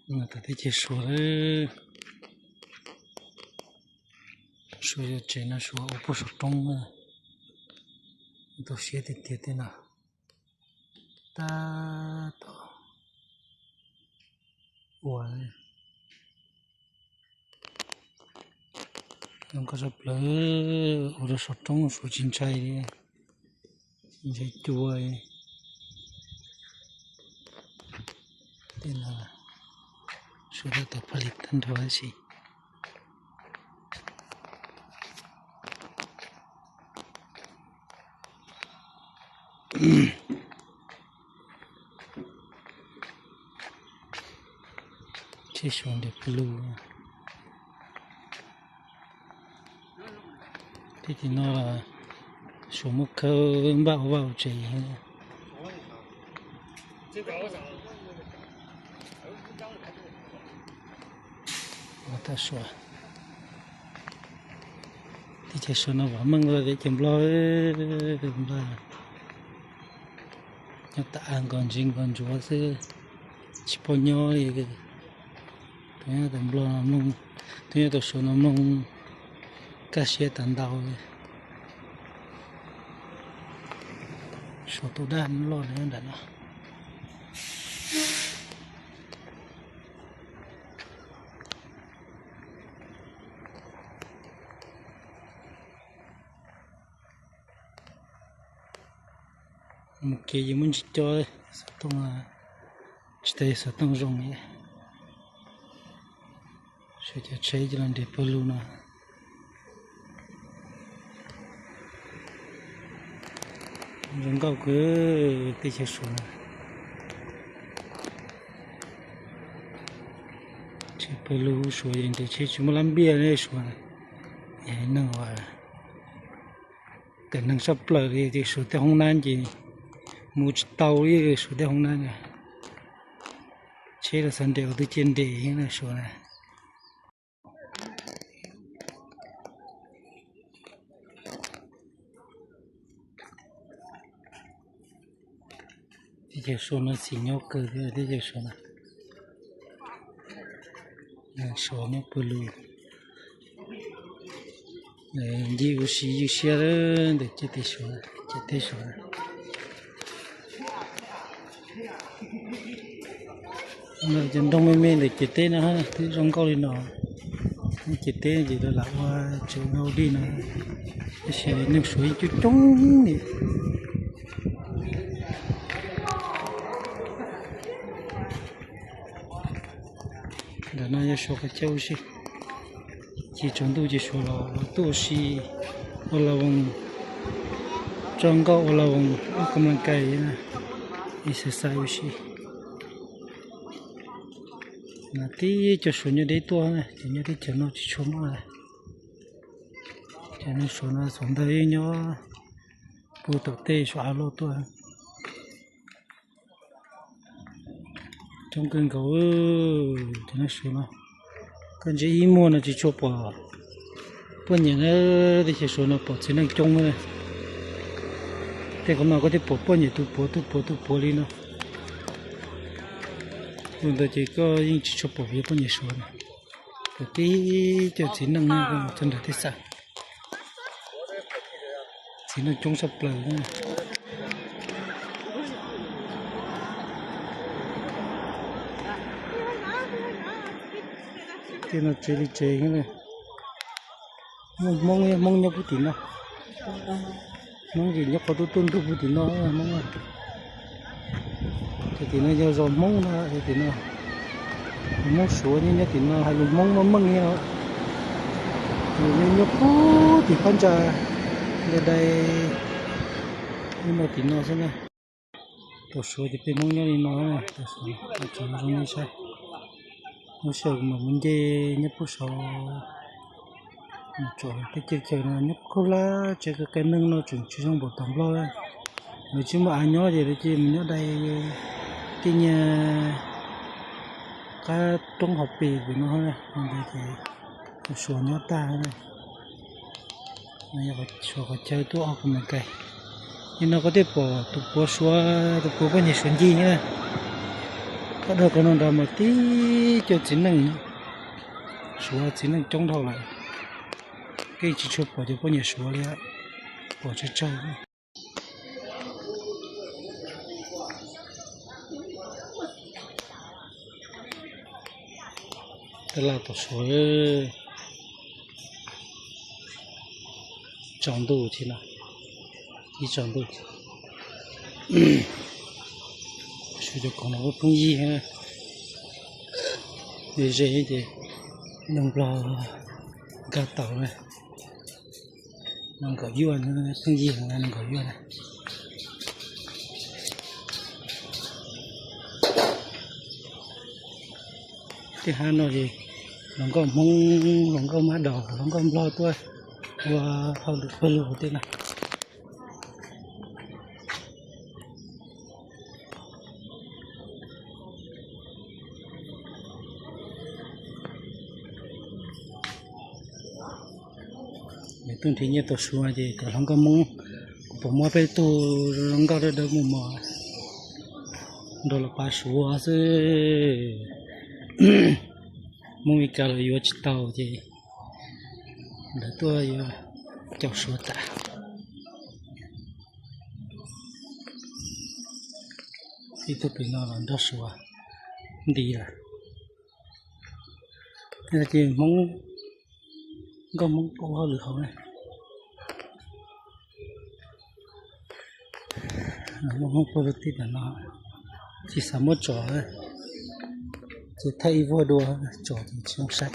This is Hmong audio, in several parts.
Tawm teb chaws Suav lawm. Suav yog tsev no Suav ua puag saum roob na. Tau siab tiag tiag tej no. Tab tom ua zoo nkauj tshaj plaws, ua rau saum roob Suav tsis ntshai li, tsis ntshai cua li. Tej no Suav tab tom pha li tag nrho tab sis. Tsheb Suav nres pawg lug. Tib tim no Suav muab khawb npaj ua vaj ua tsev. Teb chaws Suav no vam meej dua teb chaws Nplog, Nplog nyob tas av nkaus ntsis nkaus ntsuav xwb, tsis paub nyob li. Tus nyob tau Nplog no mloog, tus nyob tau Suav no mloog kaj siab tas ntau li. Suav tus dab loj nyob nram no. Mus kev ces muaj ntsis co, xov tooj, tsis tas xov tooj zoo li. Suav cov tsheb coj los nres pawg lug no. Zoo nkauj kawg teb chaws Suav no. Tsheb pawg lug Suav es nres tsheb tsis muaj lab npiaj li Suav. Yog neeg uas tawm neeg tshaj plaws li ces Suav tej hoob nab ces mus tsis tau li Suav tej hoob nab na. Tsheb los xav nres ua twb cia nres Suav na. Teb chaws Suav no xis nyob kawg thiab teb chaws Suav no. Suav nyob pawg lug, ncig ua si ywj siab ntawm ciam teb Suav, ciam teb Suav. Cov nroog me me ntawm ciam teb no twb zoo nkauj li no. Ciam teb ces lawv lam ua tsev ua dej no, tab sis neeg Suav yeej coob coob li. Ntawm no yog Suav qhov chaw ua si, ces tsaus ntuj ces Suav los tuaj ua si, ua la voos, tso nkauj ua la voos, ua ka ma kais, exercise ua si. Mas tib co Suav nyob deb tuaj na, ces nyob teb chaws no tsis tshua muaj. Ces neeg Suav no xav ntawd yeej nyob puag tom tej Suav av loj tuaj. Coob kawg nkaus cov neeg Suav no. Koj ntsia ib muag no tsis tshua pom poj niam na, teb chaws Suav no pom txiv neej coob na. Tej qhov no koj thiaj pom poj niam tus puav tus puav tus puav li no. Tus ntawd ces koj yeej tsis tshua pom poj niam Suav na. Pom tib co txiv neej txog nram tej xeem. Txiv neej coob tshaj plaws. Tej no tsev li tsev, muaj Hmoob, Hmoob nyob puag tim no. Hmoob ces nyob qhov tuaj tuaj ntug puag tim no Hmoob. Ces tim no yog zos Hmoob no, tim no Hmoob Suav nyob tim no, hais lus Hmoob meej meej li os. Nws nyob puag tim phab ntsa, dai dai, nyob tim no xwb na. Tau Suav ces peb Hmoob nyob li no, tau Suav tseem zoo li saib. Lub sij hawm kuv mam mus nce nyob puag saud, tsom tej chaw chaw no nyob khaub hlab, tsev qias qias neeg no tseem tsis zoo npaum tom Nplog. Lawv tsis muaj av nyob ces lawv cia mus nyob dai tej nyuag qab roob hauv pes pem no, ntawd ces tau Suav nyob tag. Suav qhov chaw tuaj ua ka ma kais. Nim no koj thiaj pom tus puav Suav, tus puav poj niam Suav ncig na. Pab dag ko no nrad mas tib co txiv neej, Suav txiv neej coob dhau lawm. Keej tsis tshua pom cov poj niam Suav li, pom tsawg tsawg. Tab laj tom Suav tsaus ntuj thiab no, ib tsaus ntuj. Suav cov khoom no pheej yig, ze ze ces neeg Nplog nkag tau na. Nees nkaum yuaj, pheej yig heev, nees nkaum yuaj na. Tej hab no ces hluas nkauj Hmoob, hluas nkauj Mab Daus, hluas nkauj Nplog tuaj ua hauj lwm pawg lug tej no. Nws tuaj nrhiav nyiaj tau Suav ces cov hluas nkauj Hmoob, kuv pom muaj peb tug hluas nkauj dawb dawb mos mos nrog lawv pab Suav xwb. Hmoob Mes Kas los yuav tsis tau ces lawv tuaj yuav caum Suav tas. Ib tug pem no los nrog Suav nti lawm. Ces Hmoob, nkauj Hmoob tuaj ua hauj lwm hauv na. Nkauj Hmoob tuaj rau tij tam no tsis xav muab tsom, ces thaij ib vuag dua, tsom ces tsis zoo saib.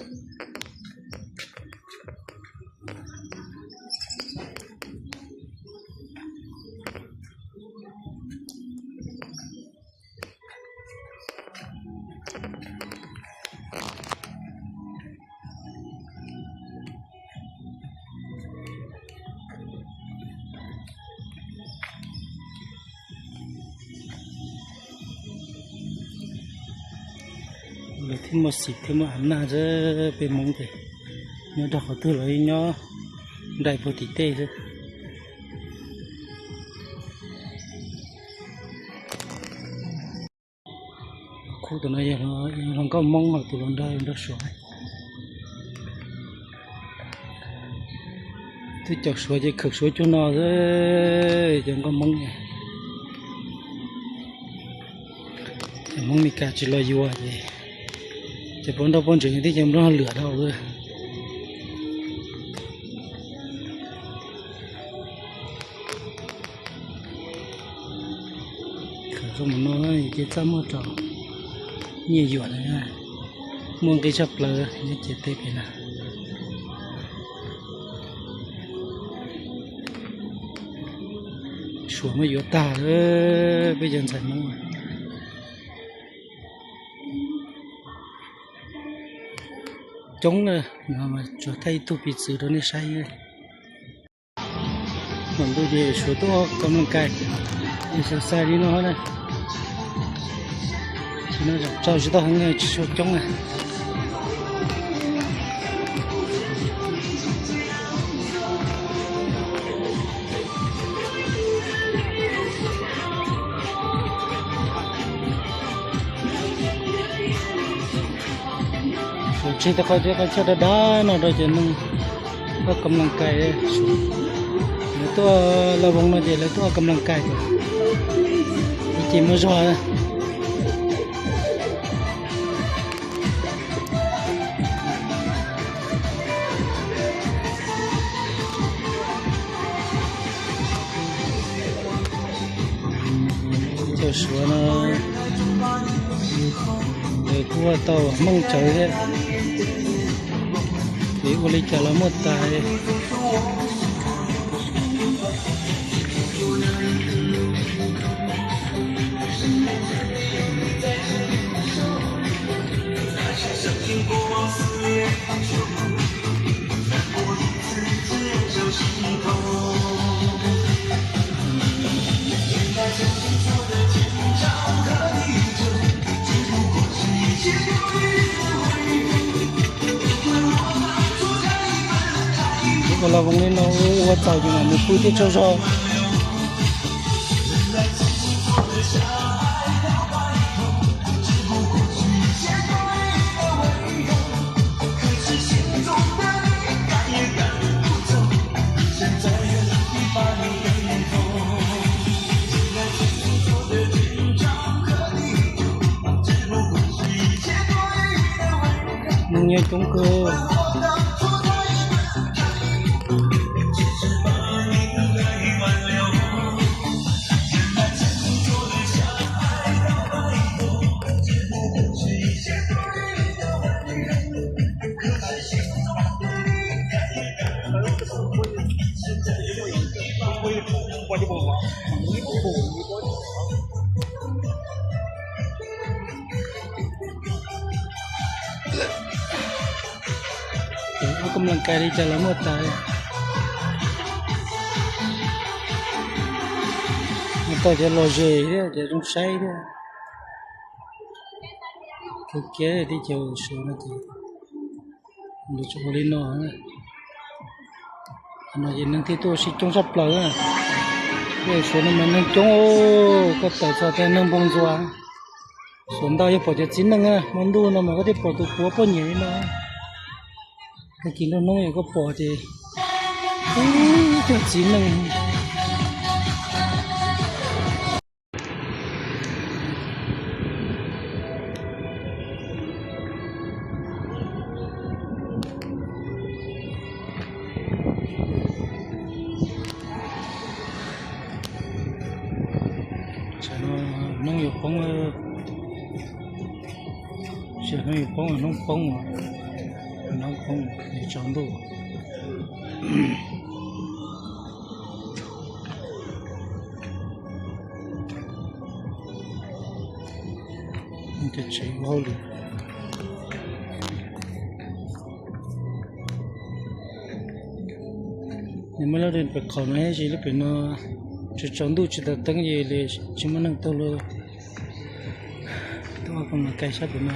Lawv thiaj muaj xim thiaj muaj a naj, peb Hmoob ces nyob rau qhov twg los nyob nraim puag tim tej xwb. Khub tam no yog hluas nkauj Hmoob, tus hluas nraug nrog Suav. Twb caum Suav ces khawm Suav cuag no xwb, cov nkauj Hmoob. Ces Hmoob Mes Kas tsis los yuav ces, ces pov nrog poj ntsev twb ces nrog lwam dhau xwb. Khawm zoo mus no ces txaj muag rau nyiaj yuam na, muaj nqis tshaj plaws nyob ciam teb pem na. Suav muab yuav tag lawm peb cov ntxhais Hmoob. Coob, tsuas thaij ib tug piv txwv rau nej saib. Mam ntuj ces Suav tuaj ua kam mloog kais, es xav xav li no na. Tsis no zaum tsau tsis tau heev, tsis tshua coob na. Suav tseg tau qhov tsis qhov chaw dav dav no rau cov neeg ua kam mloog kais. Lawv tuaj Laj Voos no ces lawv tuaj ua kam mloog kais, ib ce muaj zog. Cov Suav no lawv kuj ua tau Hmoob tsawv thiab, ces ua li cas los muaj tas. Ua Laj Voos li no ua txaus ces mam mus pw thiab tsaug zog. Nyob coob kawg. Ua koj mloog kais li cas los muaj tas. Tau cov los ze thiab, cov zoo saib thiab. Kev kev teb chaws Suav no ces nws tsuas ua li no. No ces neeg thiaj tuaj ua si coob tshaj plaws. Suav no mas neeg coob, koj tawm txog tias neeg npoo ntxuas. Suav ntau yog pom cov txiv neej, hmo ntuj no mas koj thiaj pom tus puav poj niam li no. Tag kis nruab hnub yog koj pom ces cov txiv neej. Hnub yuav poob, hnub yuav poob, hnub poob, hnub poob, tsaus ntuj. Tsev ua hauj lwm. Nws muaj lub pem qaum no, lub pem no tsaus ntuj tsis tau teeb ces li tsis muaj neeg tuaj li. Tuaj ua koj mloog kais sab pem no.